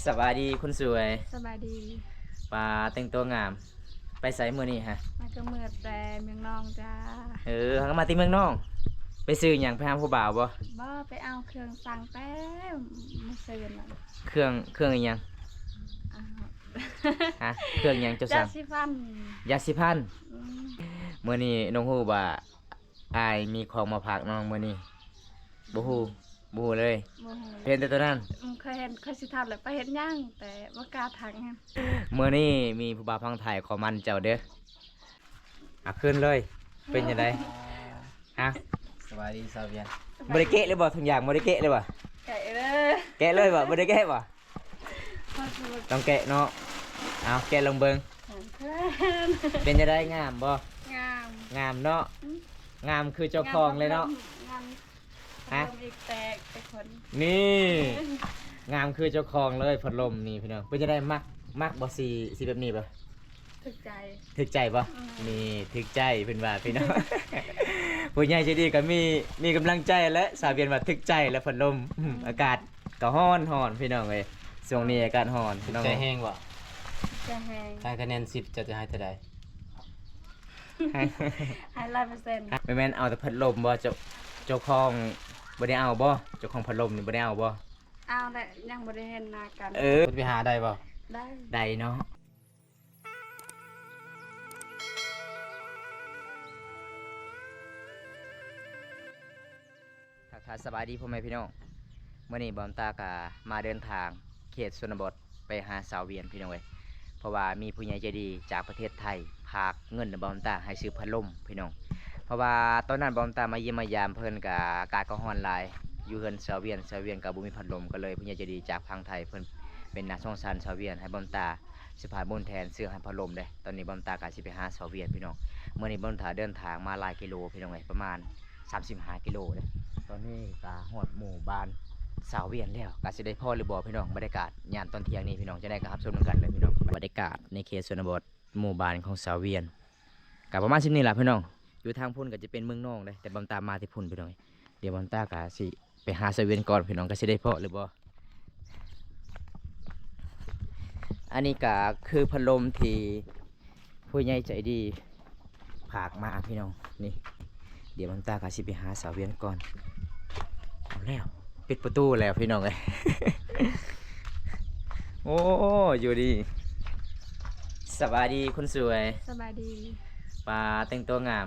ສະບາຍດີຄົນສວຍ. ສະບາຍດີ. ປາ ແຕ່ງຕົວງາມ. ໄປໃສມື້ນີ້ຮະ? ມາກະເມີແຕ່ເມືອງນອງຈ້າ. ເອີ ເຮົາກະມາແຕ່ເມືອງນອງ. ໄປຊື້ຫຍັງ? ໄປຫາຜູ້ບ່າວບໍ່? ບໍ່ ໄປເອົາເຄື່ອງສັງແຕ່ມື້ຊືນ. ເຄື່ອງ ເຄື່ອງອີ່ຫຍັງ? ອ້າວ ຮະ? ເຄື່ອງຫຍັງເຈົ້າສັງ? ຢາສີຟັນ. ຢາສີຟັນ. ອືມ. ມື້ນີ້ນ້ອງຮູ້ວ່າ ອ້າຍມີຂອງມາຝາກນ້ອງມື້ນີ້. ບໍ່ຮູ້ ບໍ່ຮູ້ເລີຍ. ບໍ່ຮູ້. ເຫັນແຕ່ໂຕນັ້ນ. ອືມ ຂ້ອຍເຫັນ ຂ້ອຍຊິຖາມແລ້ວ ໄປເຮັດຫຍັງ ແຕ່ບໍ່ກ້າທັກ. ມື້ນີ້ມີຜູ້ບ່າວຝັ່ງໄທຂໍໝັ້ນເຈົ້າເດີ. ອາ ຂຶ້ນເລີຍ. ເປັນຈັ່ງໃດ? ຮະ? ສະບາຍດີສາວວຽນ. ບໍ່ໄດ້ແກະເລີຍບໍ່? ທຸງຢາງບໍ່ໄດ້ແກະເລີຍບໍ່? ແກະເລີຍ. ແກະເລີຍບໍ່? ບໍ່ໄດ້ແກະບໍ່? ຕ້ອງແກະເນາະ. ເອົາ ແກະລອງເບິ່ງ. ເປັນຈັ່ງໃດ? ງາມບໍ່? ງາມ. ງາມເນາະ. ອືມ ງາມຄືເຈົ້າຂອງເລີຍເນາະ. ງາມ. ຮະ? ພັດລົມອີກແຕກແຕ່ຄົນ. ນີ້ ງາມຄືເຈົ້າຂອງເລີຍ ພັດລົມນີ້ພີ່ນ້ອງ. ເປັນຈັ່ງໃດ? ມັກ ມັກບໍ່? ສີ ສີແບບນີ້ບໍ່? ຖືກໃຈ. ຖືກໃຈບໍ່? ອືມ. ນີ້ ຖືກໃຈເພິ່ນວ່າພີ່ນ້ອງ. ຜູ້ໃຫຍ່ໃຈດີກະມີ ມີກຳລັງໃຈແຫຼະ. ສາວວຽນວ່າຖືກໃຈແລ້ວ ພັດລົມ. ອືມ ອາກາດກະຮ້ອນໆ ພີ່ນ້ອງເອີຍ. ຊ່ວງນີ້ອາກາດຮ້ອນພີ່ນ້ອງ. ໃຈແຮງບໍ່? ໃຈແຮງ. ໃຫ້ຄະແນນສິບ ເຈົ້າຈະໃຫ້ເທົ່າໃດ? ໃຫ້ ໃຫ້ຮ້ອຍເປີເຊັນ. ແມ່ນ ແມ່ນເອົາແຕ່ພັດລົມບໍ່? ເຈົ້າ ເຈົ້າຂອງບໍ່ໄດ້ເອົາບໍ່? ເຈົ້າຂອງພັດລົມນີ້ບໍ່ໄດ້ເອົາບໍ່? ເອົາແຫຼະ ຍັງບໍ່ໄດ້ເຫັນໜ້າກັນ. ເອີ ໄປຫາໄດ້ບໍ່? ໄດ້. ໄດ້ເນາະ. ທັກທາຍສະບາຍດີພໍ່ແມ່ພີ່ນ້ອງ. ມື້ນີ້ບ່າວຕາກະມາເດີນທາງເຂດຊົນນະບົດ ໄປຫາສາວວຽນພີ່ນ້ອງເອີຍ. ເພາະວ່າມີຜູ້ໃຫຍ່ໃຈດີຈາກປະເທດໄທຝາກເງິນໃຫ້ບ່າວຕາໃຫ້ຊື້ພັດລົມພີ່ນ້ອງ. ເພາະວ່າຕອນນັ້ນບ່າວຕາມາຢ້ຽມມາຢາມເພິ່ນກະອາກາດກະຮ້ອນຫຼາຍ ຢູ່ເຮືອນສາວວຽນ ສາວວຽນກະບໍ່ມີພັດລົມ. ກະເລີຍຜູ້ໃຫຍ່ໃຈດີຈາກຝັ່ງໄທ ເພິ່ນເປັນໜ້າສົງສານສາວວຽນ ໃຫ້ບ່າວຕາ ຊິພາບຸນແທນ ຊື້ໃຫ້ພັດລົມເດ້. ຕອນນີ້ບ່າວຕາກະຊິໄປຫາສາວວຽນພີ່ນ້ອງ. ມື້ນີ້ບ່າວຕາເດີນທາງມາຫຼາຍກິໂລພີ່ນ້ອງເອີຍ ປະມານສາມສິບຫ້າກິໂລເດ້. ຕອນນີ້ກະຮອດໝູ່ບ້ານສາວວຽນແລ້ວ ກະຊິໄດ້ພໍ້ຫຼືບໍ່ພີ່ນ້ອງ. ບັນຍາກາດຍາມຕອນທ່ຽງນີ້ພີ່ນ້ອງ ຈັ່ງໃດກະຮັບຊົມນຳກັນເລີຍພີ່ນ້ອງ. ບັນຍາກາດໃນເຂດຊົນນະບົດ ໝູ່ບ້ານຂອງສາວວຽນ ກະປະມານສ່ຳນີ້ລະພີ່ນ້ອງ. ຢູ່ທາງພຸ້ນກະຈະເປັນເມືອງນອງເດ້ ແຕ່ບ່າວຕາມາແຕ່ພຸ້ນພີ່ນ້ອງ. ດຽວບ່າວຕາກະຊິໄປຫາສາວວຽນກ່ອນພີ່ນ້ອງ ກະຊິໄດ້ພໍ້ຫຼືບໍ່. ອັນນີ້ກະຄືພັດລົມທີ່ຜູ້ໃຫຍ່ໃຈດີຝາກມາພີ່ນ້ອງ. ນີ້ ດຽວບ່າວຕາກະຊິໄປຫາສາວວຽນກ່ອນ. ເອົາແລ້ວ ປິດປະຕູແລ້ວພີ່ນ້ອງເອີຍ. ໂອ້ ຢູ່ດີ. ສະບາຍດີຄົນສວຍ. ສະບາຍດີ. ປາ ແຕ່ງຕົວງາມ.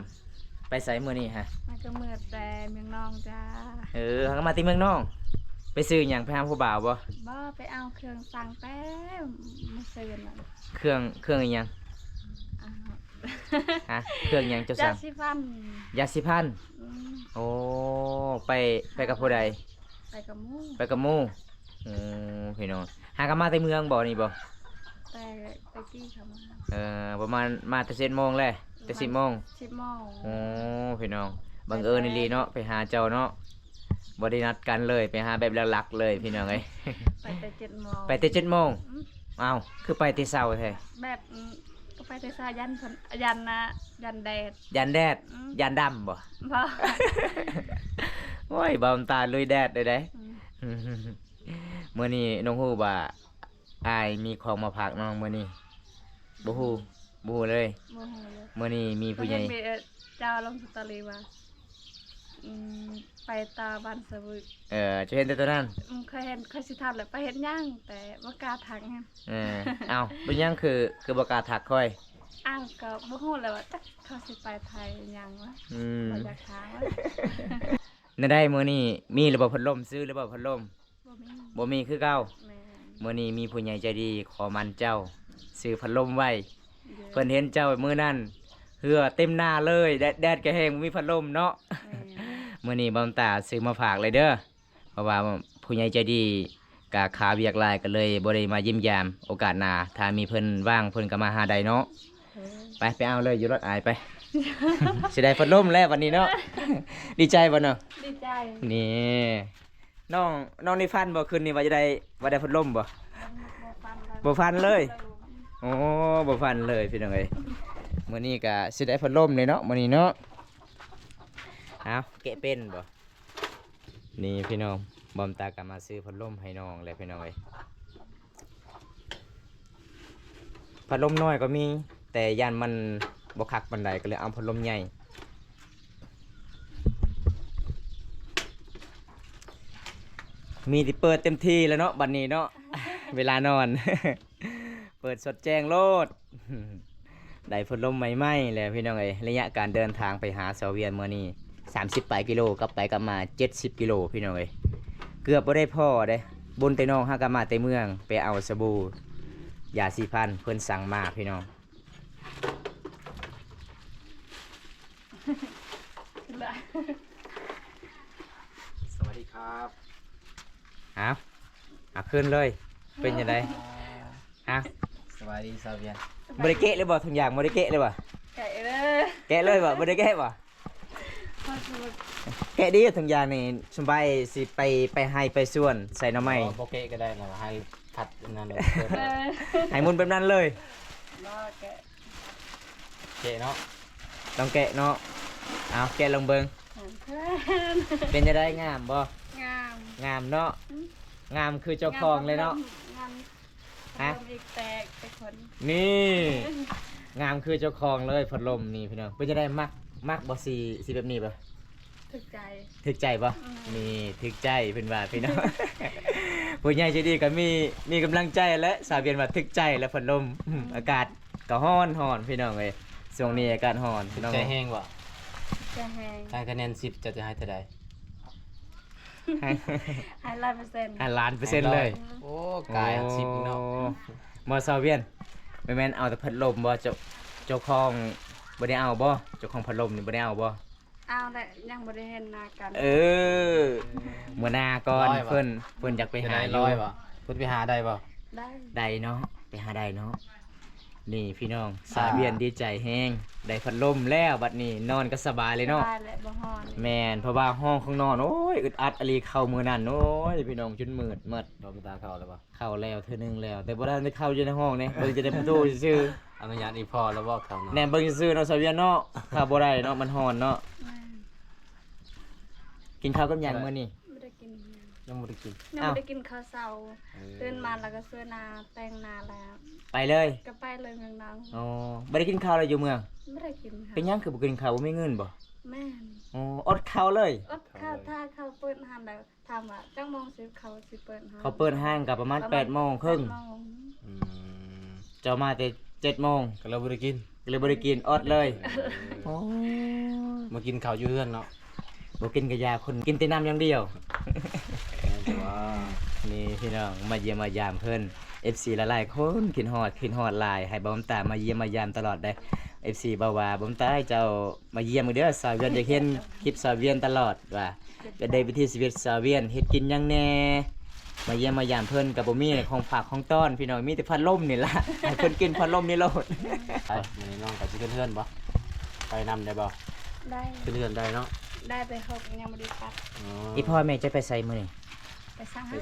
ໄປໃສມື້ນີ້ຮະ? ມາກະເມີແຕ່ເມືອງນອງຈ້າ. ເອີ ເຮົາກະມາແຕ່ເມືອງນອງ. ໄປຊື້ຫຍັງ? ໄປຫາຜູ້ບ່າວບໍ່? ບໍ່ ໄປເອົາເຄື່ອງສັງແຕ່ມື້ຊືນ. ເຄື່ອງ ເຄື່ອງອີ່ຫຍັງ? ອ້າວ ຮະ? ເຄື່ອງຫຍັງເຈົ້າສັງ? ຢາສີຟັນ. ຢາສີຟັນ. ອືມ. ໂອ້ ໄປ ໄປກັບຜູ້ໃດ? ໄປກັບໝູ່. ໄປກັບໝູ່. ໂອ້ ພີ່ນ້ອງ ຫາກະມາແຕ່ເມືອງບໍ່ນີ້ບໍ່? ແຕ່ ແຕ່ກີ້ເຂົ້າມາ. ເອີ ປະມານມາແຕ່ເຈັດໂມງແຫຼະ. ແຕ່ສິບໂມງ. ສິບໂມງ. ໂອ້ ພີ່ນ້ອງ ບັງເອີນອີ່ຫຼີເນາະ ໄປຫາເຈົ້າເນາະ. ບໍ່ໄດ້ນັດກັນເລີຍ ໄປຫາແບບຫຼັກໆເລີຍພີ່ນ້ອງເອີຍ. ໄປແຕ່ເຈັດໂມງ. ໄປແຕ່ເຈັດໂມງ. ອືມ. ອ້າວ ຄືໄປແຕ່ເຊົ້າແທ້? ແບບ ອືມ ກະໄປແຕ່ເຊົ້າ ຢ້ານເພິ່ນ ຢ້ານນະ ຢ້ານແດດ. ຢ້ານແດດ. ອືມ. ຢ້ານດຳບໍ່? ບໍ່. ໂອ້ຍ ບ່າວຕາລຸຍແດດເລີຍເດ້. ອືມ. ມື້ນີ້ນ້ອງຮູ້ວ່າ ອ້າຍມີຂອງມາຝາກນ້ອງມື້ນີ້? ບໍ່ຮູ້. ບໍ່ຮູ້ເລີຍ. ບໍ່ຮູ້ເລີຍ. ມື້ນີ້ມີຜູ້ໃຫຍ່ ຂ້ອຍເຫັນມີ ເອີ ເຈົ້າລົງສະຕໍຣີວ່າ ອືມ ໄປຕໍ່ບ້ານສະວຶກ. ເອີ ເຈົ້າເຫັນແຕ່ໂຕນັ້ນ. ອືມ ຂ້ອຍເຫັນ ຂ້ອຍຊິຖາມແລ້ວ ໄປເຮັດຫຍັງ ແຕ່ບໍ່ກ້າທັກ. ເອີ ເອົ້າ ເປັນຫຍັງຄື ຄືບໍ່ກ້າທັກຂ້ອຍ? ອ້າວ ກະບໍ່ຮູ້ແຫຼະວ່າ ຈັກເຂົາຊິໄປໄທຫຍັງວະ. ອືມ ບໍ່ຢາກຖາມ. ແນວໃດມື້ນີ້ ມີແລ້ວບໍ່ພັດລົມ? ຊື້ແລ້ວບໍ່ພັດລົມ? ບໍ່ມີ. ບໍ່ມີຄືເກົ່າ. ແມ່ນ. ມື້ນີ້ມີຜູ້ໃຫຍ່ໃຈດີຂໍໝັ້ນເຈົ້າ ຊື້ພັດລົມໄວ້. ເອີ ເພິ່ນເຫັນເຈົ້າມື້ນັ້ນ ເຫື່ອເຕັມໜ້າເລີຍ ແດດ ແດດກະແຮງ ບໍ່ມີພັດລົມເນາະ. ແມ່ນ. ມື້ນີ້ບ່າວຕາຊື້ມາຝາກເລີຍເດີ ເພາະວ່າຜູ້ໃຫຍ່ໃຈດີກະຄາວຽກຫຼາຍ ກະເລີຍບໍ່ໄດ້ມາຢ້ຽມຢາມ. ໂອກາດໜ້າ ຖ້າມີເພິ່ນວ່າງ ເພິ່ນກະມາຫາໄດ້ເນາະ. ເອີ ໄປ ໄປເອົາເລີຍ ຢູ່ລົດອ້າຍໄປ. ຊິໄດ້ພັດລົມແລ້ວບັດນີ້ເນາະ. ດີໃຈບໍ່ເນາະ? ດີໃຈ. ນີ້ ນ້ອງ ນ້ອງນີ້ຝັນບໍ່ຄືນນີ້ວ່າຈະໄດ້ ວ່າໄດ້ພັດລົມບໍ່? ບໍ່ ບໍ່ຝັນເລີຍ. ບໍ່ຝັນເລີຍ. ໂອ້ ບໍ່ຝັນເລີຍພີ່ນ້ອງເອີຍ. ມື້ນີ້ກະຊິໄດ້ພັດລົມເລີຍເນາະ ມື້ນີ້ເນາະ. ເອົາ ແກະເປັນບໍ່? ນີ້ພີ່ນ້ອງ ບ່າວຕາກະມາຊື້ພັດລົມໃຫ້ນ້ອງແລ້ວພີ່ນ້ອງເອີຍ. ພັດລົມນ້ອຍກໍມີ ແຕ່ຢ້ານມັນບໍ່ຄັກປານໃດ ກໍເລີຍເອົາພັດລົມໃຫຍ່. ມີແຕ່ເປີດເຕັມທີ່ແລ້ວເນາະ ບັດນີ້ເນາະ ເວລານອນ ເປີດສົດແຈ້ງໂລດ. ໄດ້ພັດລົມໃໝ່ໆແລ້ວພີ່ນ້ອງເອີຍ. ໄລຍະການເດີນທາງໄປຫາຊາວວຽນມື້ນີ້ ສາມສິບປາຍກິໂລ ກັບໄປກັບມາ ເຈັດສິບກິໂລ ພີ່ນ້ອງເອີຍ. ເກືອບບໍ່ໄດ້ພໍ້ເດ້. ບຸນແຕ່ນ້ອງຫາກັບມາແຕ່ເມືອງ ໄປເອົາສະບູ ຢາສີຟັນ ເພິ່ນສັ່ງມາ ພີ່ນ້ອງ. ສະຫວັດດີຄັບ. ເອົາ ເອົາຂຶ້ນເລີຍ. ເປັນຈັ່ງໃດ? ຮະ? ສະບາຍດີຊາວວຽນ. ບໍ່ໄດ້ແກະເລີຍບໍ່? ທຸງຢາງບໍ່ໄດ້ແກະເລີຍບໍ່? ແກະເລີຍ. ແກະເລີຍບໍ່? ບໍ່ໄດ້ແກະບໍ່? ແກະດີ ທຸງຢາງນີ້ ສະບາຍຊິໄປ ໄປໄຮ່ໄປສວນ ໃສ່ໜໍ່ໄມ້. ບໍ່ ບໍ່ແກະກໍໄດ້ນະ ໃຫ້ພັດອັນນັ້ນເລີຍ. ເອີ ໃຫ້ໝຸນແບບນັ້ນເລີຍ. ບໍ່ແກະ. ແກະເນາະ. ຕ້ອງແກະເນາະ. ເອົາ ແກະລອງເບິ່ງ. ເປັນຈັ່ງໃດ? ງາມບໍ່? ງາມ. ງາມເນາະ. ອືມ ງາມຄືເຈົ້າຂອງເລີຍເນາະ. ງາມ. ຮະ? ພັດລົມອີກແຕກແຕ່ຄົນ. ນີ້ ງາມຄືເຈົ້າຂອງເລີຍ ພັດລົມນີ້ພີ່ນ້ອງ. ເປັນຈັ່ງໃດ ມັກ ມັກບໍ່ ສີ ສີແບບນີ້ບໍ່? ຖືກໃຈ. ຖືກໃຈບໍ່? ອືມ ນີ້ຖືກໃຈເພິ່ນວ່າພີ່ນ້ອງ. ຜູ້ໃຫຍ່ໃຈດີກໍມີ ມີກຳລັງໃຈແຫຼະ. ສາວວຽນວ່າຖືກໃຈແລ້ວ ພັດລົມ ອືມ ອາກາດກໍຮ້ອນໆ ພີ່ນ້ອງເອີຍ. ຊ່ວງນີ້ອາກາດຮ້ອນ ຖືກໃຈແຮງບໍ່? ຖືກໃຈແຮງ. ໃຫ້ຄະແນນສິບ ເຈົ້າຈະໃຫ້ເທົ່າໃດ? ໃຫ້ ໃຫ້ລ້ານເປີເຊັນ. ໃຫ້ລ້ານເປີເຊັນເລີຍ. ໂອ້ ກາຍ ໂອ້ ສິບເນາະ. ບໍ່ ຊາວວຽນ ບໍ່ແມ່ນເອົາແຕ່ພັດລົມບໍ່? ເຈົ້າ ເຈົ້າຂອງບໍ່ໄດ້ເອົາບໍ່? ເຈົ້າຂອງພັດລົມນີ້ບໍ່ໄດ້ເອົາບໍ່? ເອົາແຫຼະ ຍັງບໍ່ໄດ້ເຫັນໜ້າກັນ. ເອີ ມື້ໜ້າກ່ອນ. ເພິ່ນ ເພິ່ນຢາກໄປຫາຢູ່. ເພິ່ນໄປຫາໄດ້ບໍ່? ໄດ້. ໄດ້ເນາະ ໄປຫາໄດ້ເນາະ. ນີ້ພີ່ນ້ອງ ສາວວຽນດີໃຈແຮງ ໄດ້ພັດລົມແລ້ວ ບັດນີ້ນອນກໍສະບາຍເລີຍເນາະ. ສະບາຍແຫຼະ ບໍ່ຮ້ອນ. ແມ່ນ ເພາະວ່າຫ້ອງຂ້າງນອກ ໂອ້ຍ ອຶດອັດອີ່ຫຼີ. ເຂົ້າມື້ນັ້ນ ໂອ້ຍ ພີ່ນ້ອງ ຈົນມືດໝົດ. ດອກຕາເຂົ້າແລ້ວບໍ່? ເຂົ້າແລ້ວເທື່ອໜຶ່ງແລ້ວ ແຕ່ບໍ່ທັນໄດ້ເຂົ້າຢູ່ໃນຫ້ອງເດ້ ເບິ່ງແຕ່ໃນປະຕູຊື່ໆ. ອະນຸຍາດອີ່ພໍ່ແລ້ວບໍ່ເຂົ້ານອນ? ແນ່ ເບິ່ງຊື່ໆເນາະ ສາວວຽນເນາະ. ຖ້າບໍ່ໄດ້ເນາະ ມັນຮ້ອນເນາະ. ແມ່ນ. ກິນເຂົ້າກັບຫຍັງມື້ນີ້? ບໍ່ໄດ້ກິນຫຍັງ. ຍັງບໍ່ໄດ້ກິນ. ຍັງບໍ່ໄດ້ກິນເຂົ້າເຊົ້າ. ເອີ ຕື່ນມາແລ້ວກໍເສື້ອໜ້າ ແຕ່ງໜ້າແລ້ວ ໄປເລີຍ. ກໍໄປເລີຍເມືອງນອງ. ອໍ ບໍ່ໄດ້ກິນເຂົ້າແລ້ວຢູ່ເມືອງ? ບໍ່ໄດ້ກິນ. ເປັນຫຍັງຄືບໍ່ກິນເຂົ້າ? ບໍ່ມີເງິນບໍ່? ແມ່ນ. ອໍ ອົດເຂົ້າເລີຍ. ອົດເຂົ້າ. ຖ້າເຂົາເປີດຮ້ານແລ້ວ ຖາມວ່າຈັກໂມງຊິເຂົາຊິເປີດຮ້ານ? ເຂົາເປີດຮ້ານກໍປະມານ ປະມານແປດໂມງເຄິ່ງ. ແປດໂມງ. ອືມ ເຈົ້າມາແຕ່ເຈັດໂມງ ກໍເລີຍບໍ່ໄດ້ກິນ. ກໍເລີຍບໍ່ໄດ້ກິນ ອົດເລີຍ. ເອີ ໂອ້ ມາກິນເຂົ້າຢູ່ເຮືອນເນາະ. ບໍ່ກິນກະຢາ ຄົນກິນແຕ່ນ້ຳຢ່າງດຽວ. ແມ່ນຕົວະ. ນີ້ພີ່ນ້ອງ ມາຢ້ຽມມາຢາມເພິ່ນ ເອັຟຊີຫຼາຍໆຄົນຄິດຮອດ ຄິດຮອດຫຼາຍ ໃຫ້ບ່າວບຸນຕາມາຢ້ຽມມາຢາມຕະຫຼອດເດ້. ເອັຟຊີບອກວ່າ ບຸນຕາ ເຈົ້າມາຢ້ຽມເດີ ສາວວຽນຢາກເຫັນຄລິບສາວວຽນຕະຫຼອດວ່າ ຢາກໄດ້ວິຖີຊີວິດສາວວຽນ ເຮັດກິນຫຍັງແດ່. ມາຢ້ຽມມາຢາມເພິ່ນກໍບໍ່ມີຂອງຝາກຂອງຕ້ອນພີ່ນ້ອງ ມີແຕ່ພັດລົມນີ້ລະ ໃຫ້ເພິ່ນກິນພັດລົມນີ້ໂລດ. ໄປ ມື້ນີ້ນ້ອງກໍຊິຂຶ້ນເຮືອນບໍ່? ໄປນຳໄດ້ບໍ່? ໄດ້. ຂຶ້ນເຮືອນໄດ້ເນາະ. ໄດ້ ແຕ່ເຮົາກໍຍັງບໍ່ໄດ້ປັດ. ອໍ ອີ່ພໍ່ແມ່ເຈົ້າໄປໃສມື້ນີ້? ໄປຊັກໄຮ່.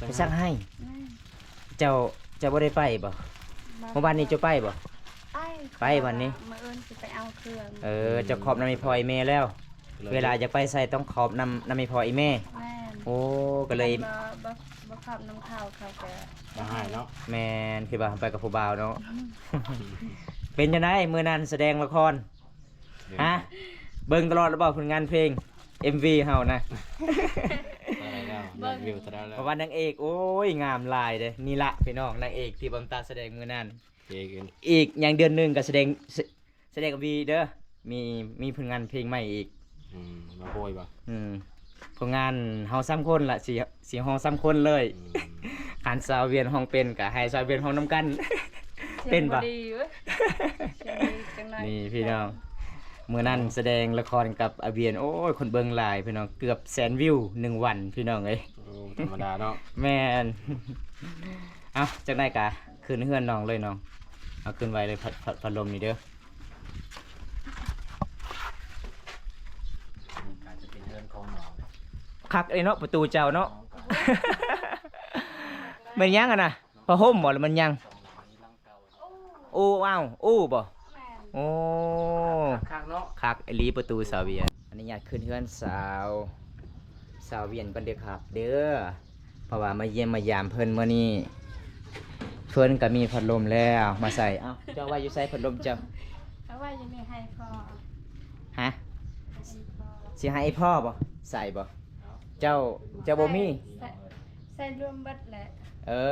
ໄປຊັກໄຮ່. ແມ່ນ. ເຈົ້າ ເຈົ້າບໍ່ໄດ້ໄປບໍ່? ບໍ່. ມື້ວານນີ້ເຈົ້າໄປບໍ່? ໄປ. ໄປວັນນີ້. ມື້ອື່ນຊິໄປເອົາເຄື່ອງ. ເອີ ເຈົ້າຂອບນຳອີ່ພໍ່ອີ່ແມ່ແລ້ວ. ເວລາຢາກໄປໃສຕ້ອງຂອບນຳ ນຳອີ່ພໍ່ອີ່ແມ່. ແມ່ນ. ໂອ້ ກໍເລີຍ ຄັນບໍ່ ບໍ່ ບໍ່ຂອບນຳເຂົາ ເຂົາກໍ ບໍ່ໃຫ້ເນາະ. ແມ່ນ ຄືວ່າໄປກັບຜູ້ບ່າວເນາະ. ເປັນຈັ່ງໃດມື້ນັ້ນສະແດງລະຄອນ? ຮະ? ເບິ່ງຕະຫຼອດແລ້ວບໍ່ ຜົນງານເພງ ເອັມວີເຮົານະ? ເບິ່ງ ເພາະວ່ານາງເອກ ໂອ້ຍ ງາມຫຼາຍເດ້. ນີ້ລະພີ່ນ້ອງ ນາງເອກທີ່ບ່າວບຸນຕາສະແດງມື້ນັ້ນ. ເອກ ອີກຫຍັງເດືອນໜຶ່ງກໍສະແດງ ສະ ສະແດງເອັມວີເດີ ມີ ມີຜົນງານເພງໃໝ່ອີກ. ອືມ ມາໂພຍບໍ່? ອືມ ຜົນງານເຮົາສາມຄົນລະ ຊິ ຊິຮ້ອງສາມຄົນເລີຍ. ອືມ ຄັນສາວວຽນຮ້ອງເປັນກໍໃຫ້ສາວວຽນຮ້ອງນຳກັນ. ເປັນບໍ່? ສຽງບໍ່ດີເວີຍ ສຽງດີຈັງໜ້ອຍ. ນີ້ພີ່ນ້ອງ ມື້ນັ້ນສະແດງລະຄອນກັບອາວຽນ ໂອ້ຍ ຄົນເບິ່ງຫຼາຍພີ່ນ້ອງ ເກືອບແສນວິວໜຶ່ງວັນພີ່ນ້ອງເອີຍ. ໂອ້ ທຳມະດາເນາະ. ແມ່ນ. ເອົ້າ ຈັ່ງໃດກະຂຶ້ນເຮືອນນ້ອງເລີຍນ້ອງ ເອົາຂຶ້ນໄວ້ເລີຍ ພັດ ພັດ ພັດລົມນີ້ເດີ. ນີ້ກະຈະເປັນເຮືອນຂອງນ້ອງ. ຄັກເລີຍເນາະ ປະຕູເຈົ້າເນາະ. ແມ່ນຫຍັງຫັ້ນນະ? ຜ້າຫົ່ມບໍ່ ຫຼືແມ່ນຫຍັງ? ໂອ້ ອ້າວ ໂອ້ບໍ່? ແມ່ນ. ໂອ້ ຄັກເນາະ ຄັກອີ່ຫຼີປະຕູສາວວຽນ. ອະນຸຍາດຂຶ້ນເຮືອນສາວ ສາວວຽນກ່ອນເດີຄັບເດີ ເພາະວ່າມາຢ້ຽມມາຢາມເພິ່ນມື້ນີ້. ເພິ່ນກໍມີພັດລົມແລ້ວມາໃສ່. ເອົ້າ ເຈົ້າໄວ້ຢູ່ໃສພັດລົມເຈົ້າ? ເອົາໄວ້ຢູ່ໃນໃຫ້ພໍ່. ຮະ? ໃຫ້ພໍ່. ຊິໃຫ້ພໍ່ບໍ່? ໃສ່ບໍ່? ເຈົ້າ ເຈົ້າບໍ່ມີ? ໃສ່ ໃສ່ລວມເບິດແຫຼະ. ເອີ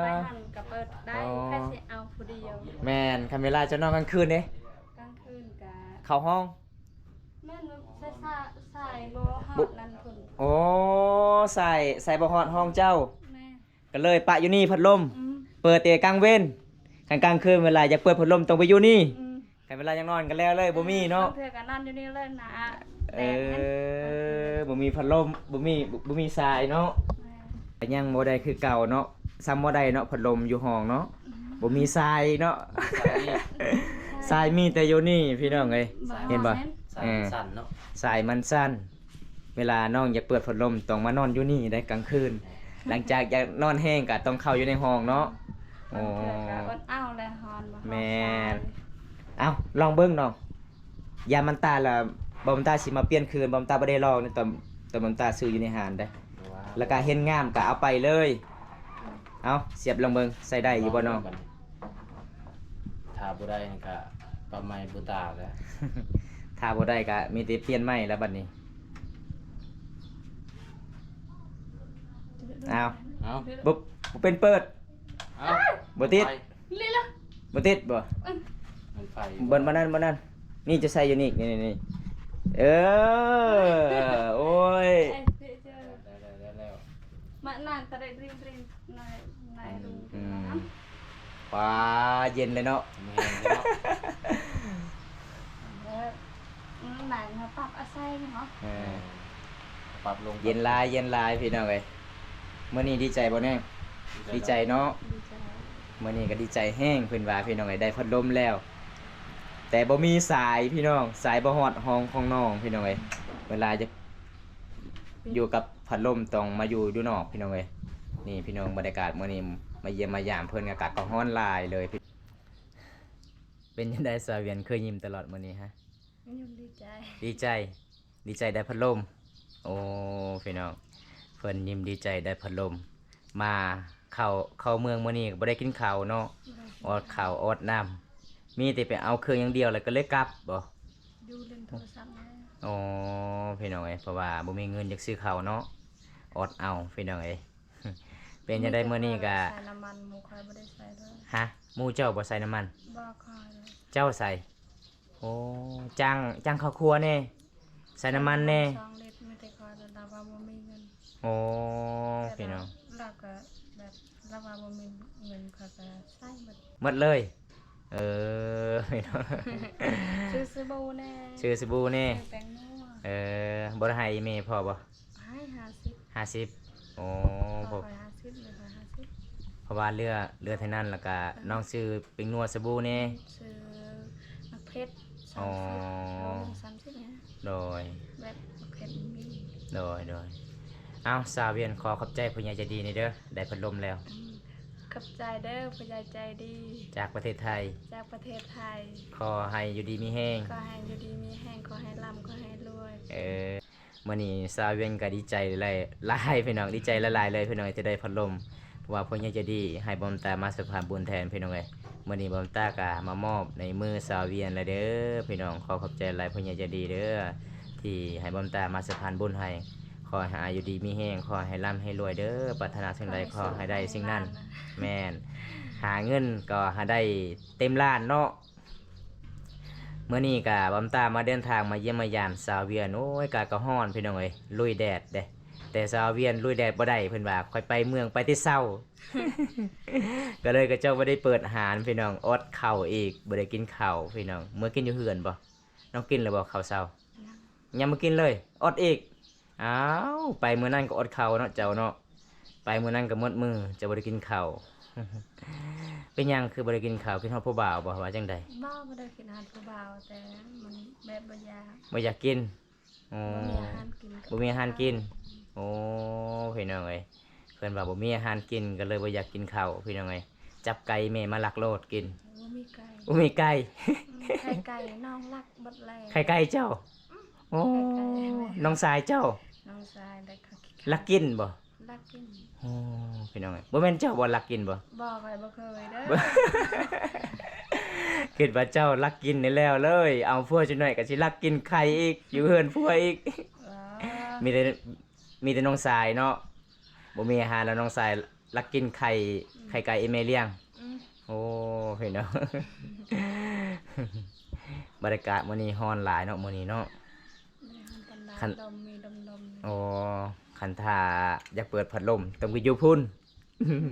ໄປຫັ້ນກໍເປີດໄດ້. ອໍ ໃຜຊິເອົາຜູ້ດຽວ? ແມ່ນ. ຄັນເວລາເຈົ້ານອນກາງຄືນເດ? ກາງຄືນກໍເຂົ້າຫ້ອງ. ແມ່ນ ສາຍ ສາຍ ສາຍບໍ່ຮອດນັ້ນພຸ້ນ. ໂອ້ ສາຍ ສາຍບໍ່ຮອດຫ້ອງເຈົ້າ. ແມ່ນ. ກໍເລີຍປະຢູ່ນີ້ພັດລົມ. ອືມ. ເປີດແຕ່ກາງເວັນ. ຄັນກາງຄືນເວລາຢາກເປີດພັດລົມຕ້ອງໄປຢູ່ນີ້. ອືມ. ຄັນເວລາຢາກນອນກໍແລ້ວເລີຍ ບໍ່ມີເນາະ. ບາງເທື່ອກໍນອນຢູ່ນີ້ເລີຍນະ. ເອີ ບໍ່ມີພັດລົມ ບໍ່ມີ ບໍ່ມີສາຍເນາະ. ແມ່ນ. ກໍຍັງບໍ່ໄດ້ຄືເກົ່າເນາະ. ຊ້ຳບໍ່ໄດ້ເນາະ ພັດລົມຢູ່ຫ້ອງເນາະ. ອືມ. ບໍ່ມີສາຍເນາະ. ສາຍມີແຕ່ຢູ່ນີ້ພີ່ນ້ອງເອີຍ. ເຫັນບໍ່? ສາຍມັນສັ້ນເນາະ. ເອີ ສາຍມັນສັ້ນ. ເວລານ້ອງຢາກເປີດພັດລົມຕ້ອງມານອນຢູ່ນີ້ໄດ໋ກາງຄືນ. ຫຼັງຈາກຢາກນອນແຮງກໍຕ້ອງເຂົ້າຢູ່ໃນຫ້ອງເນາະ. ໂອ້ ບາງເທື່ອກໍອົດເອົາແຫຼະ ຮ້ອນບໍ່. ແມ່ນ. ເອົ້າ ລອງເບິ່ງນ້ອງ ຢາມມັນຕາຍລະ ບໍ່ມັນຕາຊິມາປ່ຽນຄືນ. ບໍ່ມັນຕາບໍ່ໄດ້ລອງໃນຕອນ ຕອນມັນຕາຊື້ຢູ່ໃນຮ້ານເດ້. ແລ້ວກໍເຫັນງາມກໍເອົາໄປເລີຍ. ເອົ້າ ສຽບລອງເບິ່ງ ໃສ່ໄດ້ຢູ່ບໍ່ນ້ອງ? ຖ້າບໍ່ໄດ້ນີ້ກະປະໄໝບູຕາແຫຼະ. ຖ້າບໍ່ໄດ້ກະມີແຕ່ປ່ຽນໃໝ່ແລ້ວບັດນີ້. ອ້າວ ເອົ້າ ບໍ່ ບໍ່ເປັນເປີດ. ເອົ້າ ບໍ່ຕິດ. ບໍ່ຕິດບໍ່? ເອີ ມັນໄຟ ບໍ່ ບໍ່ນັ້ນ ບໍ່ນັ້ນ. ນີ້ຈະໃສ່ຢູ່ນີ້ ນີ້ ນີ້ ນີ້. ເອີ ໂອ້ຍ ໄດ້ ໄດ້ ໄດ້ແລ້ວ. ມານັ່ງກໍໄດ້ດຣິງ ດຣິງ ນາຍ ນາຍລຸງ. ອືມ ປາ ເຢັນເລີຍເນາະ. ແມ່ນເນາະ. ເອີ ອືມ ນັ່ງມາປັບອາໄສເນາະ. ເອີ ປັບລົງ ເຢັນຫຼາຍ ເຢັນຫຼາຍພີ່ນ້ອງເອີຍ. ມື້ນີ້ດີໃຈບໍ່ແນງ? ດີໃຈເນາະ. ດີໃຈ. ມື້ນີ້ກໍດີໃຈແຮງ ເພິ່ນວ່າພີ່ນ້ອງເອີຍ ໄດ້ພັດລົມແລ້ວ ແຕ່ບໍ່ມີສາຍພີ່ນ້ອງ ສາຍບໍ່ຮອດຫ້ອງຂອງນ້ອງພີ່ນ້ອງເອີຍ. ເວລາຈະຢູ່ກັບພັດລົມຕ້ອງມາຢູ່ຢູ່ນອກພີ່ນ້ອງເອີຍ. ນີ້ພີ່ນ້ອງ ບັນຍາກາດມື້ນີ້ ມາຢ້ຽມມາຢາມເພິ່ນ ອາກາດກໍຮ້ອນຫຼາຍເລີຍ. ເປັນຈັ່ງໃດສາວວຽນ ຄືຍິ້ມຕະຫຼອດມື້ນີ້ຮະ? ຍິ້ມດີໃຈ. ດີໃຈ ດີໃຈໄດ້ພັດລົມ. ໂອ້ ພີ່ນ້ອງ ເພິ່ນຍິ້ມດີໃຈໄດ້ພັດລົມ. ມາເຂົ້າ ເຂົ້າເມືອງມື້ນີ້ກໍບໍ່ໄດ້ກິນເຂົ້າເນາະ. ບໍ່ໄດ້ກິນ ອດເຂົ້າອດນ້ຳ ມີແຕ່ໄປເອົາເຄື່ອງຢ່າງດຽວ ແລ້ວກໍເລີຍກັບບໍ່? ຢູ່ຫຼິ້ນໂທລະສັບແລ້ວ. ອໍ ພີ່ນ້ອງເອີຍ ເພາະວ່າບໍ່ມີເງິນຢາກຊື້ເຂົ້າເນາະ ອດເອົາພີ່ນ້ອງເອີຍ. ເປັນຈັ່ງໃດມື້ນີ້ກະ ໃສ່ນ້ຳມັນ ໝູ່ຂ້ອຍບໍ່ໄດ້ໃສ່ເລີຍ. ຮະ? ໝູ່ເຈົ້າບໍ່ໃສ່ນ້ຳມັນ? ບໍ່ ຂ້ອຍ. ເຈົ້າໃສ່? ໂອ້ ຈ້າງ ຈ້າງເຂົ້າຄົວແດ່ ໃສ່ນ້ຳມັນແດ່. ສອງລິດ ມີແຕ່ຂ້ອຍ ລາວວ່າບໍ່ມີເງິນ. ໂອ້ ແຕ່ ພີ່ນ້ອງ ລາວກໍແບບ ລາວວ່າບໍ່ມີເງິນ ຂ້ອຍກໍໃຊ້ໝົດ ໝົດເລີຍ. ເອີ ພີ່ນ້ອງ ຊື້ສະບູແດ່ ຊື້ສະບູແດ່ ຊື້ແປ້ງນົວ. ເອີ ບໍ່ໄດ້ໃຫ້ອີ່ແມ່ພໍ່ບໍ່? ໃຫ້ຫ້າສິບ ຫ້າສິບ. ໂອ້ ພໍ່ຂ້ອຍຫ້າສິບ ແມ່ຂ້ອຍຫ້າສິບ ເພາະວ່າເຫຼືອ ເຫຼືອເທົ່ານັ້ນ ແລ້ວກະ ເອີ ນ້ອງຊື້ແປ້ງນົວ ສະບູແດ່ ຊື້ໝາກເຜັດ ສາມສິບ ອໍ ໂລໜຶ່ງສາມສິບ. ໂດຍ ແບບເຜັດມີ. ໂດຍ ໂດຍ. ເອົ້າ ສາວວຽນ ຂໍຂອບໃຈຜູ້ໃຫຍ່ໃຈດີນີ້ເດີ ໄດ້ພັດລົມແລ້ວ. ອືມ ຂອບໃຈເດີ ຜູ້ໃຫຍ່ໃຈດີ ຈາກປະເທດໄທ ຈາກປະເທດໄທ. ຂໍໃຫ້ຢູ່ດີມີແຮງ ຂໍໃຫ້ຢູ່ດີມີແຮງ ຂໍໃຫ້ລ່ຳ ຂໍໃຫ້ລວຍ. ເອີ ມື້ນີ້ສາວວຽນກໍດີໃຈຫຼາຍໆ ພີ່ນ້ອງ ດີໃຈຫຼາຍໆເລີຍພີ່ນ້ອງ ທີ່ໄດ້ພັດລົມ ເພາະວ່າຜູ້ໃຫຍ່ໃຈດີໃຫ້ບ່າວຕາມາສະພານບຸນແທນພີ່ນ້ອງເອີຍ. ມື້ນີ້ບ່າວຕາກໍມາມອບໃນມືສາວວຽນແລ້ວເດີພີ່ນ້ອງ. ຂໍຂອບໃຈຫຼາຍຜູ້ໃຫຍ່ໃຈດີເດີ ທີ່ໃຫ້ບ່າວຕາມາສະພານບຸນໃຫ້. ຂໍໃຫ້ອາຍຸດີມີແຮງ ຂໍໃຫ້ລ່ຳໃຫ້ລວຍເດີ ປາດຖະໜາສິ່ງໃດຂໍໃຫ້ໄດ້ສິ່ງນັ້ນ. ແມ່ນ ຫາເງິນກໍໃຫ້ໄດ້ເຕັມລ້ານເນາະ. ມື້ນີ້ກະບ່າວຕາມາເດີນທາງມາຢ້ຽມມາຢາມສາວວຽນ. ໂອ້ຍ ກະ ກະຮ້ອນພີ່ນ້ອງເອີຍ ລຸຍແດດເດ້ ແຕ່ສາວວຽນລຸຍແດດບໍ່ໄດ້ ເພິ່ນວ່າຂ້ອຍໄປເມືອງໄປແຕ່ເຊົ້າ ກໍເລີຍຂະເຈົ້າບໍ່ໄດ້ເປີດຮ້ານພີ່ນ້ອງ ອດເຂົ້າອີກ ບໍ່ໄດ້ກິນເຂົ້າພີ່ນ້ອງ. ເມືອກິນຢູ່ເຮືອນບໍ່? ນ້ອງກິນແລ້ວບໍ່ເຂົ້າເຊົ້າ? ຍັງ ຍັງບໍ່ກິນເລີຍ ອດອີກ. ອ້າວ ໄປມື້ນັ້ນກໍອົດເຂົ້າເນາະເຈົ້າເນາະ ໄປມື້ນັ້ນກໍໝົດມື້ ເຈົ້າບໍ່ໄດ້ກິນເຂົ້າ. ເປັນຫຍັງຄືບໍ່ໄດ້ກິນເຂົ້າ? ຄິດຮອດຜູ້ບ່າວບໍ່ ວ່າຈັ່ງໃດ? ບໍ່ ບໍ່ໄດ້ຄິດຮອດຜູ້ບ່າວ ແຕ່ມັນແບບບໍ່ຢາກ ບໍ່ຢາກກິນ. ອໍ ບໍ່ມີອາຫານກິນ ບໍ່ມີອາຫານກິນ. ໂອ້ ພີ່ນ້ອງເອີຍ ເພິ່ນວ່າບໍ່ມີອາຫານກິນ ກໍເລີຍບໍ່ຢາກກິນເຂົ້າ ພີ່ນ້ອງເອີຍ. ຈັບໄກ່ແມ່ມາລັກໂລດກິນ. ບໍ່ມີໄກ່ ບໍ່ມີໄກ່. ອືມ ໄຂ່ໄກ່ນ້ອງລັກເບິດແລ້ວ. ໄຂ່ໄກ່ເຈົ້າ? ອືມ ໂອ້ ໄຂ່ໄກ່ແມ່ ນ້ອງຊາຍເຈົ້າ? ນ້ອງຊາຍໄດ້ ລັກກິນບໍ່? ລັກກິນ. ໂອ້ ພີ່ນ້ອງເອີຍ ບໍ່ແມ່ນເຈົ້າບໍ່ລັກກິນບໍ່? ບໍ່ ຂ້ອຍບໍ່ເຄີຍເດີ. ຄິດວ່າເຈົ້າລັກກິນນີ້ແລ້ວເລີຍ ເອົາຜົວຈັກໜ້ອຍກໍຊິລັກກິນໄຂ່ອີກ ຢູ່ເຮືອນຜົວອີກ. ມີແຕ່ ມີແຕ່ນ້ອງຊາຍເນາະ ບໍ່ມີອາຫານແລ້ວ ນ້ອງຊາຍລັກກິນໄຂ່ ອືມ ໄຂ່ໄກ່ອີ່ແມ່ລ້ຽງ. ອືມ ໂອ້ ພີ່ນ້ອງ ບັນຍາກາດມື້ນີ້ຮ້ອນຫຼາຍເນາະ ມື້ນີ້ເນາະ. ບໍ່ໄດ້ຮ້ອນປານໃດ ຄັນ ລົມມີລົມໆ. ໂອ້ ຄັນຖ້າຢາກເປີດພັດລົມຕ້ອງໄປຢູ່ພຸ້ນ ອືມ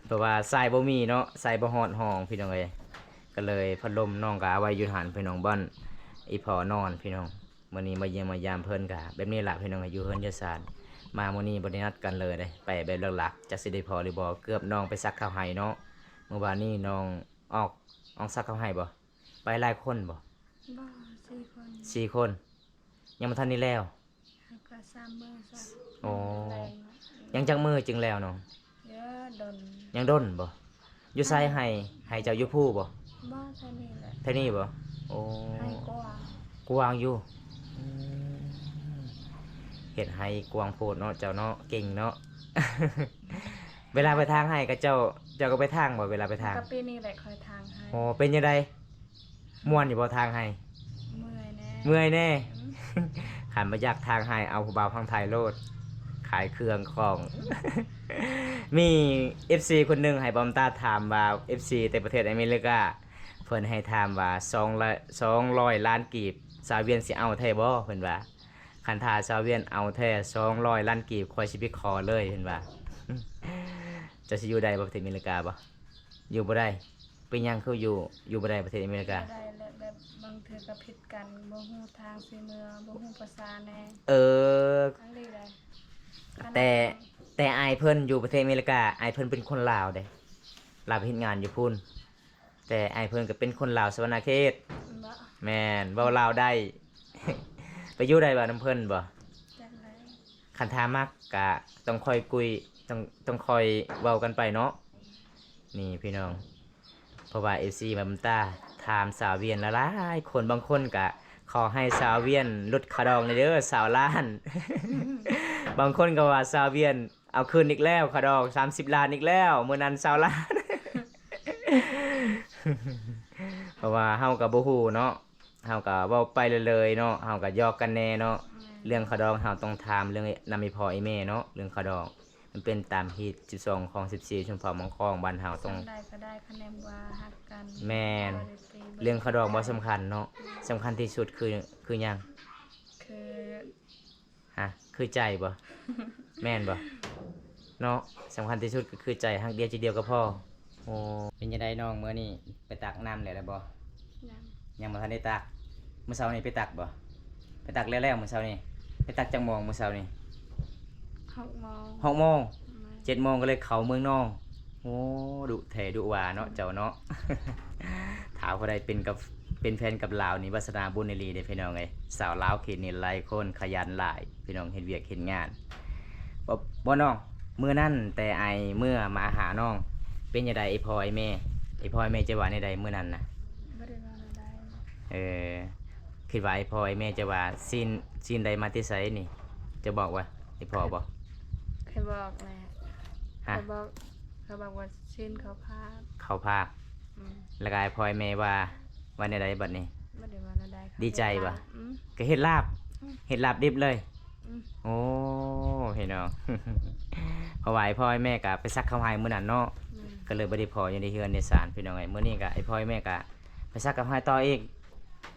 ເພາະວ່າສາຍບໍ່ມີເນາະ ສາຍບໍ່ຮອດຫ້ອງ ພີ່ນ້ອງເອີຍ ກໍເລີຍພັດລົມນ້ອງກໍເອົາໄວ້ຢູ່ຫັ້ນ ພີ່ນ້ອງ ບ່ອນອີ່ພໍ່ນອນ ພີ່ນ້ອງ. ມື້ນີ້ມາຢ້ຽມມາຢາມເພິ່ນກະແບບນີ້ລະ ພີ່ນ້ອງ ຢູ່ເຮືອນຢູ່ຊານ. ມາມື້ນີ້ບໍ່ໄດ້ນັດກັນເລີຍເດ້ ໄປແບບຫຼັກໆ ຈັກຊິໄດ້ພໍຫຼືບໍ່. ເກືອບນ້ອງໄປສັກເຂົ້າໄຮ່ເນາະ ມື້ວານນີ້ນ້ອງອອກ ອອກສັກເຂົ້າໄຮ່ບໍ່? ໄປຫຼາຍຄົນບໍ່? ບໍ່ ສີ່ຄົນ ສີ່ຄົນ ຍັງບໍ່ທັນໄດ້ແລ້ວ. ຫາກະສາມມື້ຊະ. ໂອ້ ແລ້ວ ຍັງຈັກມື້ຈຶ່ງແລ້ວນ້ອງ? ເອີ ດົນ ຍັງດົນບໍ່? ຢູ່ໃສໄຮ່? ໄຮ່ເຈົ້າຢູ່ພູບໍ່? ບໍ່ ແຖວນີ້ແຫຼະ ແຖວນີ້ບໍ່? ໂອ້ ໄຮ່ກວ້າງ ກວ້າງຢູ່. ອືມ ເຮັດໄຮ່ກວ້າງໂພດເນາະ ເຈົ້າເນາະ ເກັ່ງເນາະ. ເວລາໄປຖາງໄຮ່ກໍເຈົ້າ ເຈົ້າກໍໄປຖາງບໍ່ ເວລາໄປຖາງ? ກໍປີນີ້ແຫຼະຂ້ອຍຖາງໄຮ່. ໂອ້ ເປັນຈັ່ງໃດ? ມ່ວນຢູ່ບໍ່ທາງໄຮ່? ເມື່ອຍແດ່ ເມື່ອຍແດ່. ອືມ ຄັນບໍ່ຢາກທາງໄຮ່ ເອົາຜູ້ບ່າວຝັ່ງໄທໂລດ ຂາຍເຄື່ອງຂອງ. ມີເອັຟຊີຄົນໜຶ່ງໃຫ້ບອມຕາຖາມວ່າ ເອັຟຊີແຕ່ປະເທດອາເມລິກາ ເພິ່ນໃຫ້ຖາມວ່າ ສອງ ສອງຮ້ອຍລ້ານກີບ ສາວວຽນຊິເອົາແທ້ບໍ່? ເພິ່ນວ່າ ຄັນຖ້າສາວວຽນເອົາແທ້ ສອງຮ້ອຍລ້ານກີບ ຂ້ອຍຊິໄປຂໍເລີຍ ເພິ່ນວ່າ. ເຈົ້າຊິຢູ່ໄດ້ບໍ່ປະເທດອາເມລິກາບໍ່? ຢູ່ບໍ່ໄດ້. ເປັນຫຍັງຄືຢູ່ ຢູ່ບໍ່ໄດ້ປະເທດອາເມລິກາ? ບໍ່ໄດ້ແຫຼະ ແບບບາງເທື່ອກໍຜິດກັນ ບໍ່ຮູ້ທາງຊິເມືອ ບໍ່ຮູ້ພາສາແດ່. ເອີ ອັນນີ້ແຫຼະ ແຕ່ ແຕ່ອ້າຍເພິ່ນຢູ່ປະເທດອາເມລິກາ ອ້າຍເພິ່ນເປັນຄົນລາວເດ້ ລາວໄປເຮັດງານຢູ່ພຸ້ນ ແຕ່ອ້າຍເພິ່ນກໍເປັນຄົນລາວສະຫວັນນະເຂດ. ແມ່ນ ເວົ້າລາວໄດ້. ໄປຢູ່ໄດ້ບໍ່ນຳເພິ່ນບໍ່? ຈັກແລ້ວ ຄັນຖ້າມັກກະຕ້ອງຄ່ອຍຄຸຍ ຕ້ອງ ຕ້ອງຄ່ອຍເວົ້າກັນໄປເນາະ. ນີ້ພີ່ນ້ອງ ເພາະວ່າເອັຟຊີບາບຕາຖາມສາວວຽນຫຼາຍໆຄົນ ບາງຄົນກະຂໍໃຫ້ສາວວຽນຫຼຸດຄ່າດອງແດ່ເດີ ຊາວລ້ານ. ບາງຄົນກໍວ່າສາວວຽນເອົາຄືນອີກແລ້ວ ຄ່າດອງສາມສິບລ້ານອີກແລ້ວ ມື້ນັ້ນຊາວລ້ານ. ເພາະວ່າເຮົາກໍບໍ່ຮູ້ເນາະ ເຮົາກໍເວົ້າໄປເລີຍໆເນາະ ເຮົາກໍຫຍອກກັນແດ່ເນາະ. ແມ່ນ ເລື່ອງຄ່າດອງເຮົາຕ້ອງຖາມເລື່ອງນຳອີ່ພໍ່ອີ່ແມ່ເນາະ ເລື່ອງຄ່າດອງ ມັນເປັນຕາມຮີດສິບສອງ ຂອງສິບສີ່ ຊົນເຜົ່າມັງກອງບ້ານເຮົາຕ້ອງ ສ່ຳໃດກໍໄດ້ ຄະແນນວ່າຮັກກັນ. ແມ່ນ ເລື່ອງຄ່າດອງບໍ່ສຳຄັນເນາະ ສຳຄັນທີ່ສຸດຄື ຄືຫຍັງ? ຄື ຮະ ຄືໃຈບໍ່? ແມ່ນບໍ່? ເນາະ ສຳຄັນທີ່ສຸດກໍຄືໃຈ ຮັກດຽວໃຈດຽວກໍພໍ. ໂອ້ ເປັນຈັ່ງໃດນ້ອງ ມື້ນີ້ໄປຕັກນ້ຳແລ້ວ ແລ້ວບໍ່? ຍັງ ຍັງບໍ່ທັນໄດ້ຕັກ. ມື້ເຊົ້ານີ້ໄປຕັກບໍ່? ໄປຕັກແລ້ວໆ ມື້ເຊົ້ານີ້. ໄປຕັກຈັກໂມງມື້ເຊົ້ານີ້? ຫົກໂມງ ຫົກໂມງ. ແມ່ນ ເຈັດໂມງກໍເລີຍເຂົ້າເມືອງນອງ. ໂອ້ ດຸແທ້ດຸຫວ່າເນາະ ເຈົ້າເນາະ. ຖ້າຜູ້ໃດເປັນກັບ ເປັນແຟນກັບລາວນີ້ ວາສະໜາບຸນອີ່ຫຼີເດ້ພີ່ນ້ອງເອີຍ. ສາວລາວເຂດນີ້ຫຼາຍຄົນຂະຫຍັນຫຼາຍ ພີ່ນ້ອງ ເຮັດວຽກເຮັດງານ. ບໍ່ ບໍ່ນ້ອງ ມື້ນັ້ນແຕ່ອ້າຍເມືອມາຫານ້ອງ ເປັນຈັ່ງໃດ ອີ່ພໍ່ອີ່ແມ່ ອີ່ພໍ່ອີ່ແມ່ຈະວ່າແນວໃດມື້ນັ້ນນະ? ບໍ່ໄດ້ວ່າແນວໃດ. ເອີ ຄິດວ່າອີ່ພໍ່ອີ່ແມ່ຈະວ່າ ຊີ້ນ ຊີ້ນໃດມາແຕ່ໃສນີ້ ຈະບອກວ່າ ອີ່ພໍ່ບໍ່? ຂ້ອຍບອກແຫຼະ. ຮະ? ຂ້ອຍບອກ ຂ້ອຍບອກວ່າຊີ້ນເຂົ້າພາກ ເຂົ້າພາກ. ອືມ ແລ້ວກໍອ້າຍພອຍແມ່ວ່າ ວ່າແນວໃດບັດນີ້? ບໍ່ໄດ້ວ່າແນວໃດ. ດີໃຈບໍ່? ອືມ ກໍເຮັດລາບ ອືມ ເຮັດລາບດິບເລີຍ. ອືມ ໂອ້ ພີ່ນ້ອງ ເພາະວ່າອ້າຍພອຍແມ່ກໍໄປສັກເຂົ້າໃຫ້ມື້ນັ້ນເນາະ. ອືມ ກໍເລີຍບໍ່ໄດ້ພໍຢູ່ໃນເຮືອນໃນຊານ ພີ່ນ້ອງເອີຍ. ມື້ນີ້ກໍອ້າຍພອຍແມ່ກໍໄປສັກເຂົ້າໃຫ້ຕໍ່ອີກ.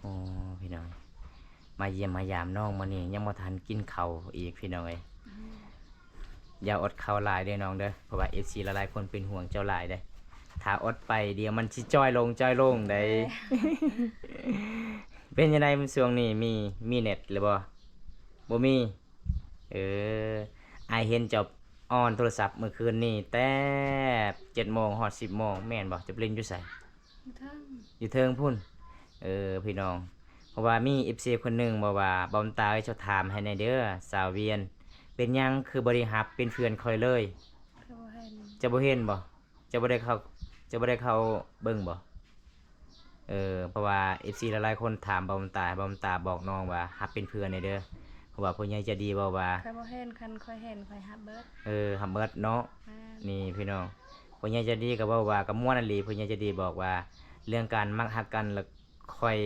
ໂອ້ ພີ່ນ້ອງ ມາຢ້ຽມມາຢາມນ້ອງມື້ນີ້ ຍັງບໍ່ທັນກິນເຂົ້າອີກ ພີ່ນ້ອງເອີຍ. ອືມ ຢ່າອົດເຂົ້າຫຼາຍເດີນ້ອງເດີ ເພາະວ່າເອັຟຊີຫຼາຍໆຄົນເປັນຫ່ວງເຈົ້າຫຼາຍເດ້. ຖ້າອົດໄປດຽວມັນຊິຈ່ອຍລົງ ຈ່ອຍລົງໃດ. ເອີ ເປັນຈັ່ງໃດຊ່ວງນີ້ ມີ ມີເນັດຫຼືບໍ່? ບໍ່ມີ. ເອີ ອ້າຍເຫັນເຈົ້າອ່ອນໂທລະສັບມື້ຄືນນີ້ແຕ່ເຈັດໂມງຮອດສິບໂມງ ແມ່ນບໍ່? ເຈົ້າໄປຫຼິ້ນຢູ່ໃສ? ຢູ່ເທິງ ຢູ່ເທິງພຸ້ນ. ເອີ ພີ່ນ້ອງ ເພາະວ່າມີເອັຟຊີຄົນໜຶ່ງບອກວ່າ ບ່າວຕາເອີຍ ເຈົ້າຖາມໃຫ້ແດ່ເດີ ສາວວຽນ ເປັນຫຍັງຄືບໍ່ໄດ້ຮັບເປັນເພື່ອນຂ້ອຍເລີຍ? ເຈົ້າບໍ່ເຫັນ ເຈົ້າບໍ່ເຫັນບໍ່? ເຈົ້າບໍ່ໄດ້ເຂົ້າ ເຈົ້າບໍ່ໄດ້ເຂົ້າເບິ່ງບໍ່? ເອີ ເພາະວ່າເອັຟຊີຫຼາຍໆຄົນຖາມບ່າວຕາ ບ່າວຕາບອກນ້ອງວ່າ ຮັບເປັນເພື່ອນແດ່ເດີ. ເພາະວ່າຜູ້ໃຫຍ່ໃຈດີເວົ້າວ່າ ຂ້ອຍບໍ່ເຫັນ ຄັນຂ້ອຍເຫັນຂ້ອຍຮັບເບິດ. ເອີ ຮັບເບິດເນາະ. ແມ່ນ. ນີ້ພີ່ນ້ອງ ຜູ້ໃຫຍ່ໃຈດີກໍເວົ້າວ່າກໍມ່ວນອີ່ຫຼີ. ຜູ້ໃຫຍ່ໃຈດີບອກວ່າ ເລື່ອງການມັກຮັກກັນລະ ຂ້ອຍ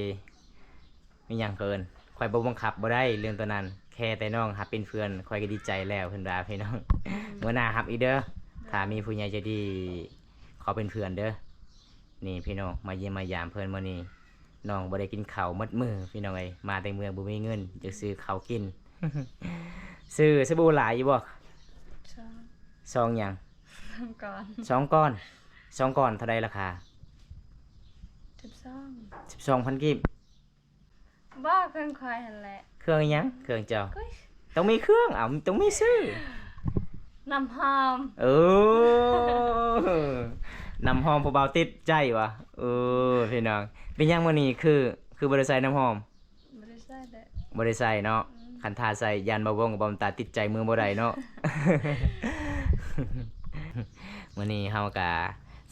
ມີຫຍັງເອີ້ນ ຂ້ອຍບໍ່ບັງຄັບບໍ່ໄດ້ເລື່ອງໂຕນັ້ນ ແຄ່ແຕ່ນ້ອງຮັບເປັນເພື່ອນ ຂ້ອຍກໍດີໃຈແລ້ວ ເພິ່ນວ່າພີ່ນ້ອງ. ອືມ ມື້ໜ້າຮັບອີກເດີ ຖ້າມີຜູ້ໃຫຍ່ໃຈດີຂໍເປັນເພື່ອນເດີ. ນີ້ພີ່ນ້ອງ ມາຢ້ຽມມາຢາມເພິ່ນມື້ນີ້ ນ້ອງບໍ່ໄດ້ກິນເຂົ້າໝົດມື້ພີ່ນ້ອງເອີຍ ມາແຕ່ເມືອງບໍ່ມີເງິນຈະຊື້ເຂົ້າກິນ. ຊື້ສະບູຫຼາຍຢູ່ບໍ່? ຊອງ ຊອງຫຍັງ? ສອງກ້ອນ ສອງກ້ອນ ສອງກ້ອນເທົ່າໃດລາຄາ? ສິບສອງ ສິບສອງພັນກີບ. ບໍ່ ເຄື່ອງຂ້ອຍຫັ້ນແຫຼະ. ເຄື່ອງຫຍັງ? ເຄື່ອງເຈົ້າ ຕ້ອງມີເຄື່ອງ ເອົາ ຕ້ອງມີຊື່. ນ້ຳຫອມ. ເອີ ນ້ຳຫອມຜູ້ບ່າວຕິດໃຈຫວາ? ເອີ ພີ່ນ້ອງ ເປັນຫຍັງມື້ນີ້ຄື ຄືບໍ່ໄດ້ໃສ່ນ້ຳຫອມ? ບໍ່ໄດ້ໃສ່ແຫຼະ ບໍ່ໄດ້ໃສ່ເນາະ. ອືມ ຄັນຖ້າໃສ່ຢ້ານບ່າວວົງກັບບ່າວຕາຕິດໃຈມືບໍ່ໄດ້ເນາະ. ມື້ນີ້ເຮົາກະ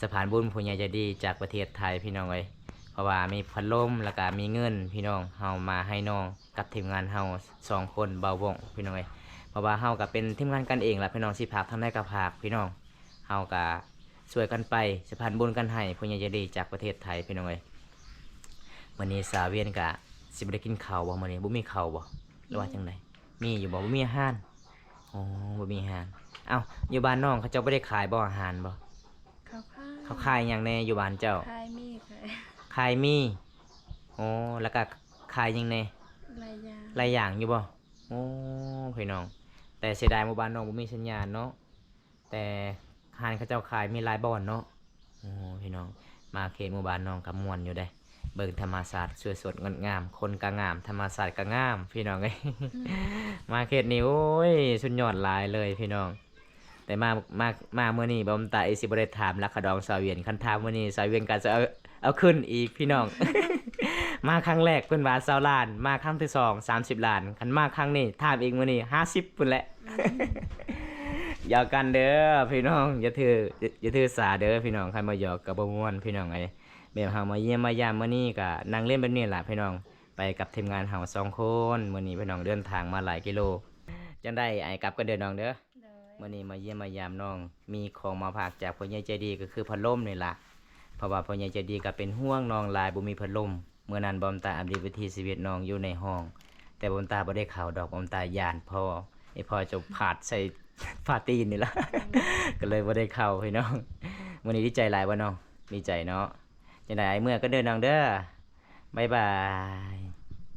ສະພານບຸນຜູ້ໃຫຍ່ໃຈດີຈາກປະເທດໄທພີ່ນ້ອງເອີຍ ເພາະວ່າມີພັດລົມ ແລ້ວກະມີເງິນພີ່ນ້ອງ ເຮົາມາໃຫ້ນ້ອງກັບທີມງານເຮົາສອງຄົນ ບ່າວວົງພີ່ນ້ອງເອີຍ. ເພາະວ່າເຮົາກະເປັນທີມງານກັນເອງລະພີ່ນ້ອງ ຊິຝາກທາງໃດກະຝາກພີ່ນ້ອງ ເຮົາກະຊ່ວຍກັນໄປ ສະພານບຸນກັນໃຫ້ຜູ້ໃຫຍ່ໃຈດີຈາກປະເທດໄທພີ່ນ້ອງເອີຍ. ມື້ນີ້ສາວວຽນກະຊິບໍ່ໄດ້ກິນເຂົ້າບໍ່? ມື້ນີ້ບໍ່ມີເຂົ້າບໍ່ ຫຼືວ່າຈັ່ງໃດ? ມີຢູ່ບໍ່? ບໍ່ມີອາຫານ. ອໍ ບໍ່ມີອາຫານ. ເອົ້າ ຢູ່ບ້ານນ້ອງເຂົາເຈົ້າບໍ່ໄດ້ຂາຍບໍ່ ອາຫານບໍ່? ເຂົາຂາຍ. ເຂົາຂາຍຫຍັງແດ່ຢູ່ບ້ານເຈົ້າ? ຂາຍໝີ່ ຂາຍ ຂາຍໝີ່. ອໍ ແລ້ວກະຂາຍຫຍັງແດ່? ຫຼາຍຢ່າງ. ຫຼາຍຢ່າງຢູ່ບໍ່? ໂອ້ ພີ່ນ້ອງ ແຕ່ເສຍດາຍໝູ່ບ້ານນ້ອງບໍ່ມີສັນຍານເນາະ ແຕ່ຮ້ານເຂົາເຈົ້າຂາຍມີຫຼາຍບ່ອນເນາະ. ໂອ້ ພີ່ນ້ອງ ມາເຂດໝູ່ບ້ານນ້ອງກໍມ່ວນຢູ່ເດ້ ເບິ່ງທຳມະຊາດສວຍສົດງົດງາມ ຄົນກໍງາມ ທຳມະຊາດກໍງາມ ພີ່ນ້ອງເອີຍ. ອືມ ມາເຂດນີ້ ໂອ້ຍ ສຸດຍອດຫຼາຍເລີຍພີ່ນ້ອງ. ແຕ່ມາ ມາ ມາມື້ນີ້ບ່າວຕາອີກຊິບໍ່ໄດ້ຖາມລາຄາດອງສາວວຽນ ຄັນຖາມມື້ນີ້ສາວວຽນກໍຈະເອົາ ເອົາຂຶ້ນອີກພີ່ນ້ອງ. ມາຄັ້ງແລກເພິ່ນວ່າຊາວລ້ານ ມາຄັ້ງທີສອງສາມສິບລ້ານ ຄັນມາຄັ້ງນີ້ຖາມອີກມື້ນີ້ຫ້າສິບພຸ້ນແຫຼະ. ອືມ ຢອກກັນເດີພີ່ນ້ອງ ຢ່າຖື ຢ່າຖືສາເດີພີ່ນ້ອງ ຄັນບໍ່ຢອກກໍບໍ່ມ່ວນພີ່ນ້ອງເອີຍ. ແບບເຮົາມາຢ້ຽມມາຢາມມື້ນີ້ກໍນັ່ງຫຼິ້ນແບບນີ້ລະພີ່ນ້ອງ ໄປກັບທີມງານເຮົາສອງຄົນ. ມື້ນີ້ພີ່ນ້ອງເດີນທາງມາຫຼາຍກິໂລ. ຈັ່ງໃດອ້າຍກັບກັນເດີນ້ອງເດີ. ໂດຍ ມື້ນີ້ມາຢ້ຽມມາຢາມນ້ອງ ມີຂອງມາຝາກຈາກຜູ້ໃຫຍ່ໃຈດີ ກໍຄືພັດລົມນີ້ລະ ເພາະວ່າຜູ້ໃຫຍ່ໃຈດີກໍເປັນຫ່ວງນ້ອງຫຼາຍ ບໍ່ມີພັດລົມ. ມື້ນັ້ນບ່າວຕາອັບເດດວິຖີຊີວິດນ້ອງຢູ່ໃນຫ້ອງ ແຕ່ບ່າວຕາບໍ່ໄດ້ເຂົ້າດອກ ບ່າວຕາຢ້ານພໍ່ ໄອ້ພໍ່ເຈົ້າພາດໃສ່ຝາຕີນນີ້ລະ ອືມ ກໍເລີຍບໍ່ໄດ້ເຂົ້າພີ່ນ້ອງ. ມື້ນີ້ດີໃຈຫຼາຍບໍ່ນ້ອງ? ດີໃຈເນາະ. ຈັ່ງໃດອ້າຍເມືອກັນເດີນ້ອງເດີ ບາຍບາຍ.